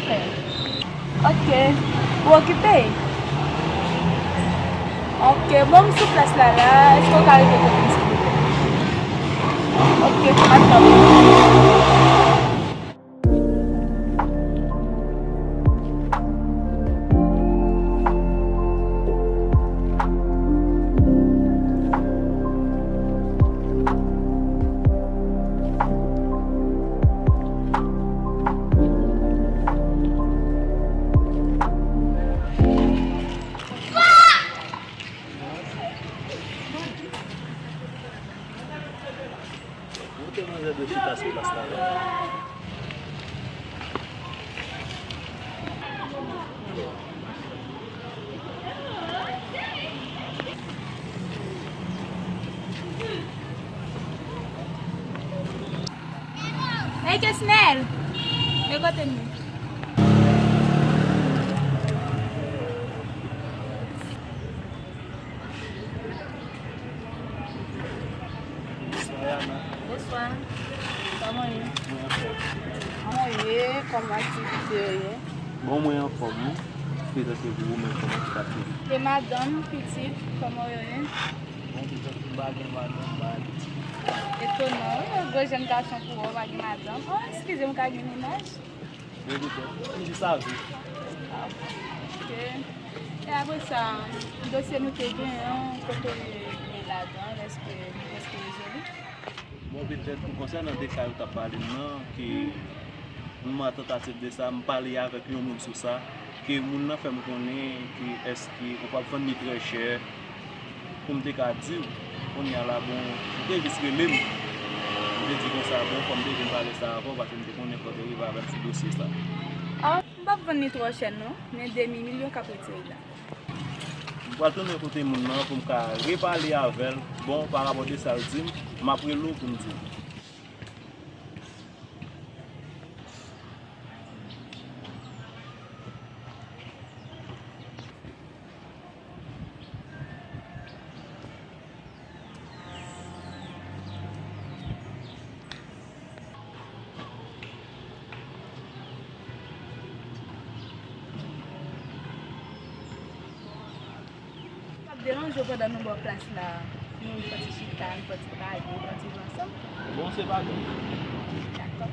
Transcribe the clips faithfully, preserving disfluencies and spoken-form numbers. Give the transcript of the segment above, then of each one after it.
Ok. Ou okipe? Ok, bon, m sou plas la la. Èske w ka rete kote m, silvouplè? Ok, m ap tann ou. Montre manzè dwe chita sou plas la, non. Hey, Kesnel! Men kote m ye. Bonswa, Yana. Bonswa. Kòman w ye? Mwen anfòm. Kòman w ye? Kòman aktivite yo ye? Bon, mwen anfòm, wi. Prezante pou ou menm, kòman tout aktivite? E madanm, pitit, kòman yo ye? Bon, pitit, m pa gen madanm, m pa gen pitit. Etonan, wi, yon gwo jèn gason pou ou, w pa gen madanm. Oh, eskize m, ou ka gen mennaj? Bon, petèt. M jis avè. Ah, ok. E apre sa, dosye nou te genyen an, kote l ye ladan l, èske, èske rezoli? Bon, petèt, konsènan de ka yo t ap pale m nan, ke m an tantativ de sa, m pale avèk yon moun sou sa, ke moun nan fè m konnen ke èske ou p ap vann li trè chè, pou m te ka di w. Kounye a la, bon, ou te jis rele m. M te di konsa, bon, fò m te vin pale sa avè w, paske m te konnen fò w te rive avè m sou dosye sa. Ah, m p ap vann li twò chè non, men demi milyon k ap retire la. M pral tounen kote moun nan pou m ka repale avè l, bon, parapò de sa l di m, m ap rele w pou m di w. M ap deranje w pandan nou bò plas la. Nou fè ti chita, nou fè ti pale, nou fè ti viv ansanm. Bon, se pa grave. Dakò.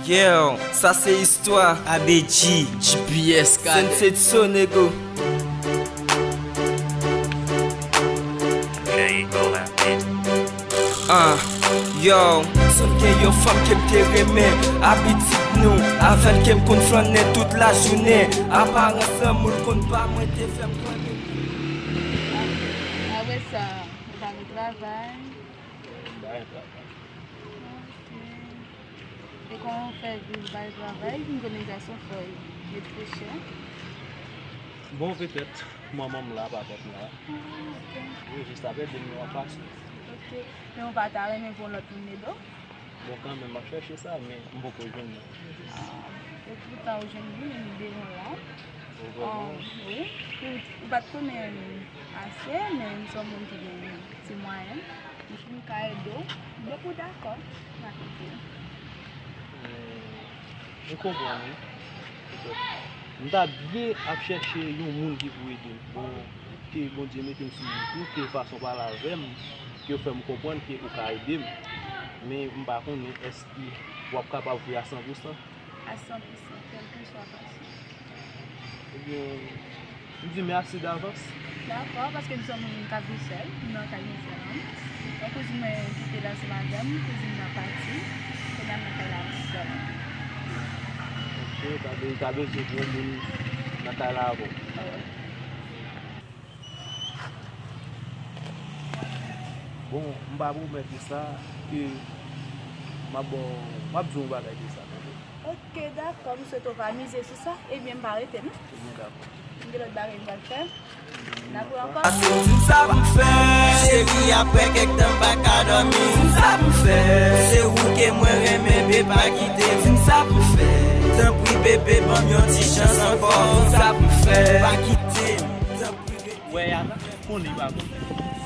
Yo, sa se istwa A B G, G P S, Sensei Sonego. Ah, yo, sonn gen yon fanm ke m te renmen. Abitid nou, avè l ke m konn flannen tout lajounen. Aparans lanmou l konn ba mwen te fè m konnen. Apre sa, ou pa gen travay? M pa gen travay. Ok. E kòman w fè viv bay travay? M konnen gason fò l met pwochen. Bon, petèt, manman m la, papa m la. Ah, ok. Wi, jis apre de mil an pase. Ok. Men ou pa ta renmen pou yon lòt moun ede w? Bon, kanmenm, m ap chèche sa, men m poko jwenn li. Ah, e poutan ou jwenn li, men li devan w la. Ou kwè? Ah, wi. Ou, ou pa t konnen ase, men m se yon moun ki gen ti mwayen. M fin ka ede w. Depi w dakò, m ap ede w. M konprann, wi. M ta byen ap chèche yon moun ki pou ede m. Bon, ke Bondye mete m sou wout ou, ke fason w pale avè m, ke w fè m konprann ke ou ka ede m. Men m pa konnen èske w ap kapab vre a san pou san. A san pou san, kèlkeswa fason. Ebyen, m di mèsi davans. Dakò, paske m se yon moun k ap viv sèl, m nan kay mwen sèlman. Yon kouzin mwen kite l ansanm avè m, kouzin nan pati, kounye a m nan kay la mwen sèlman. Ok, sa vle di w ta bezwen pou yon moun nan kay la avè w. Wi. Bon, m pa pwomèt ou sa, ke m ap ba w, m ap di w yon bagay de sa, tande. Ok, dakò, m swete w va mize sou sa, ebyen, m pa rete, non. Ebyen, dakò. M gen lòt bagay m pral fè. N ap wè ankò. Pase m di m sa pou m fè. Cheri, apre kèk tan m pa ka dòmi. Di m sa pou m fè. Se ou ke mwen renmen, bebe, pa kite. Di m sa pou m fè. Tanpri, bebe, ban m yon ti chans ankò. Di m sa pou m fè. Pa kite m. Tanpri, bebe. Wè, Yana, konnen li pa konnen.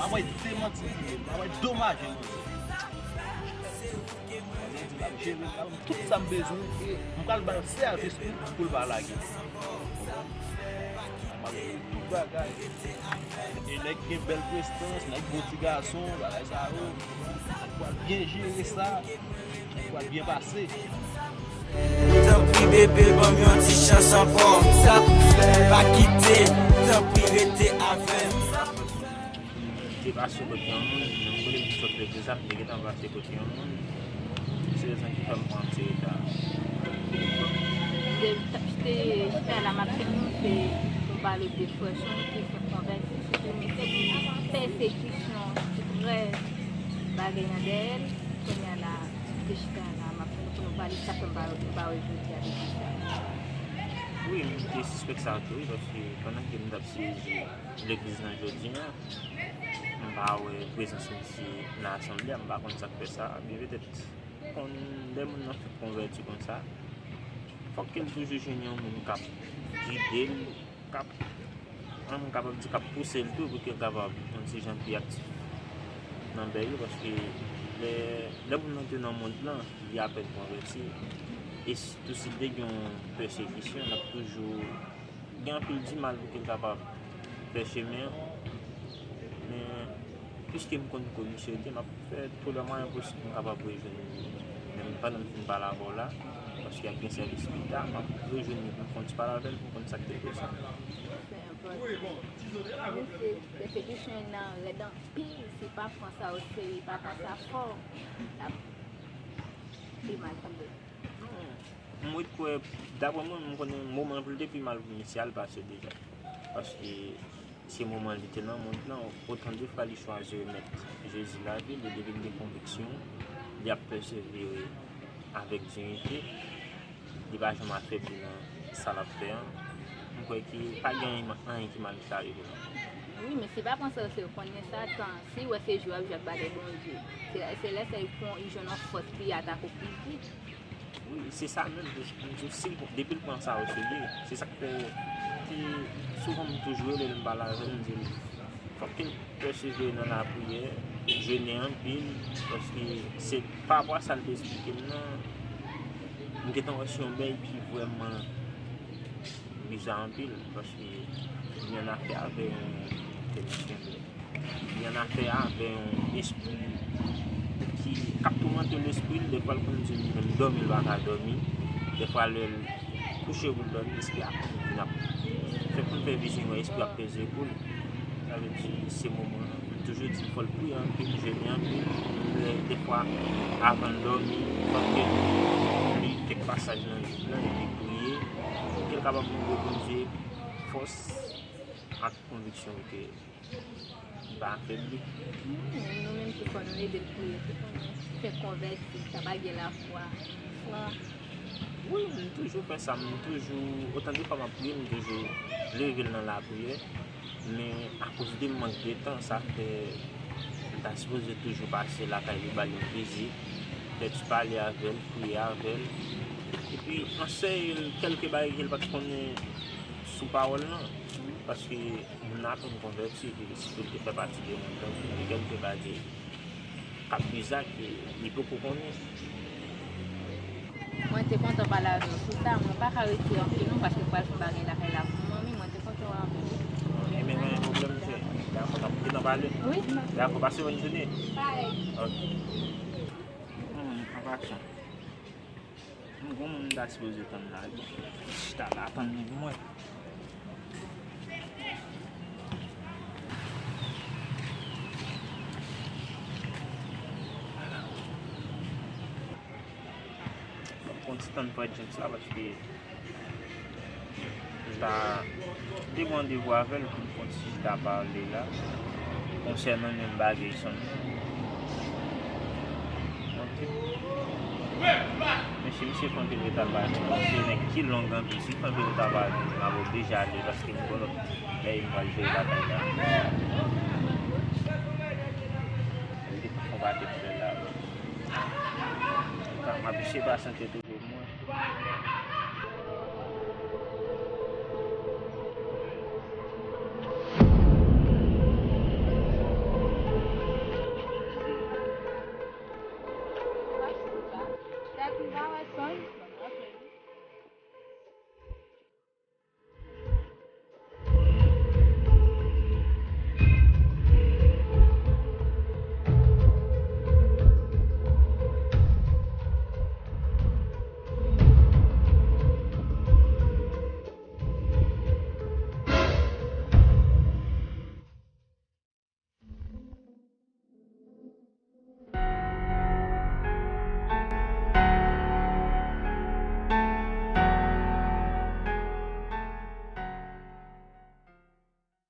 Mwen wè demanti, mwen wè domaje, mwen. L ap jere, l ap tout sa m bezwen, e m pral ba l sèvis pou, pou l pa lage. Konprann? M ap jere tout bagay. E nèg gen bèl prestans, nèg bon ti gason, bagay sa yo, nèg pral byen jere sa, nèg pral byen pase. Tanpri bebe, ban m yon ti chans ankò. Sa pou fè, pa kite, tanpri rete avè m. M te pase kote yon moun, menm kote m sot legliz la, m te gentan pase kote yon moun. Se rezon ki fè m pran ti reta. M te, m te chita la, m ap tann nou, se pou pale de frè Sean ki fèk konvèti, se pou mete pèsekisyon, strès, bagay nan dèyè l. Kounye a la, m te chita la, m ap tann nou pou nou pale sa fè m pa, m pa wè jodi a legliz la. Wi, m te sispèk sa tou, wi, paske pandan ke m t ap sezi legliz nan jodi a, m pa wè prezans misye nan asanble a, m pa konn sa k fè sa. Men petèt konn lè moun nan fèk konvèti konsa, fòk ke l toujou jwenn yon moun k ap gide l, k ap, yon moun kapab di k ap pouse l tou pou ke l kapab yon ti jan pi aktif nan bèl yo, paske lè, lè moun nan te nan mond lan, li apèn konvèti, e sitou si l te gen yon pèsekisyon, l ap toujou gen anpil di mal pou ke l kapab fè chemen an. Men, piske m konn kote misye te, m ap fè tout lè mwayen posib pou m kapab rejwenn li. Menm pandan m fin pale avè w la, paske ap gen sèvis pita, m ap rejwenn li pou m fè yon ti pale avè l, pou m konn sa k te tou sa. Wi, se pèsekisyon nan rèd anpil, si pa pran sa oserye, pa pran sa fò, l ap pi mal tonbe. Non. M ret kwè, daprè mwen, m konnen moman pou l te pi mal pou misye a, l pase deja. Paske se moman li te nan mond lan, otan de fwa li chwazi remèt Jezi lavi l, e depi l gen konviksyon, li ap pèsevere avèk diyite, li pa janm afebli nan sa l ap fè an. M kwè ke pa gen anyen, anyen ki mal ki ka rive l ankò. Wi, men se pa konsa, se konnen Satan, si wè se jwe ap jwe ak bagay Bondye, se, se lè sa li pran, li jwenn yon fòs pou li atake w pi vit. Wi, se sa menm, m di w, si l, depi l pran sa oserye, se sa k fè, pi souvan m toujou rele l, m pale avè l, m di l, fòk ke l pèsevere nan lapriyè, jene anpil, paske se pa rapò a sa l te esplike m nan, m gentan wè se yon bèy ki vrèman biza anpil, paske li annafè avè yon, li annafè avè yon espri ki, k ap toumante lespri l, defwa l konn di li menm dòmi l pa ka dòmi, defwa lè l kouche pou l dòmi, espri a konn vin ap fè, konn fè vizyon wè espri ap peze kou l. Sa vle di, se moman, m toujou di l fò l priye anpil, jene anpil, lè, defwa, avan l dòmi, fò ke l li kèk pasaj nan Bib lan, epi priye, pou ke l kapab mande Bondye fòs ak konviksyon ke li pa afebli. Hmm, nou menm tou fò nou ede l priye tou, fè konvèti, sa pa gen lafwa fran. Wi, m toujou fè sa, m toujou, otan de fwa m ap priye, m toujou leve l nan lapriyè, men akoz de mank de tan, sa fè m ta sipoze toujou pase lakay li, ba li yon vizit, fè ti pale avè l, priye avè l, epi anseye l kèlke bagay ke l pa t konnen sou pawòl lan, paske moun nan apèn konvèti, epi sitou l te fè pati de yon tanp, gen kèlke bagay k ap bizar ke li poko konnen. Mwen te kontan pale avè w sou sa, mwen pa ka rete anpil non, paske m pral fè bagay lakay la pou manmi, mwen te kontan wè w anpil. Ebyen, pa gen pwoblèm, se dakò, n ap gentan pale. Wi. Dakò, pase bòn jounen. Parèy. Ok. Hmm, an pasan. M gon moun m ta sipoze tann la wi. Chita la tann li pou mwen. M ap pran ti tan pou James la paske m ta te gen randevou avè l pou m fè yon ti chita pale la konsènan menm bagay sa. Ok. Mesye, misye fè anpil reta l pa vin. Se nèg ki long anpil. Si l fè anpil reta l pa vin, m ap oblije ale paske m gon lòt bagay m pral jere lakay la. Li te fè yon pakèt lè la. M ap eseye pasyante toujou pou mwen.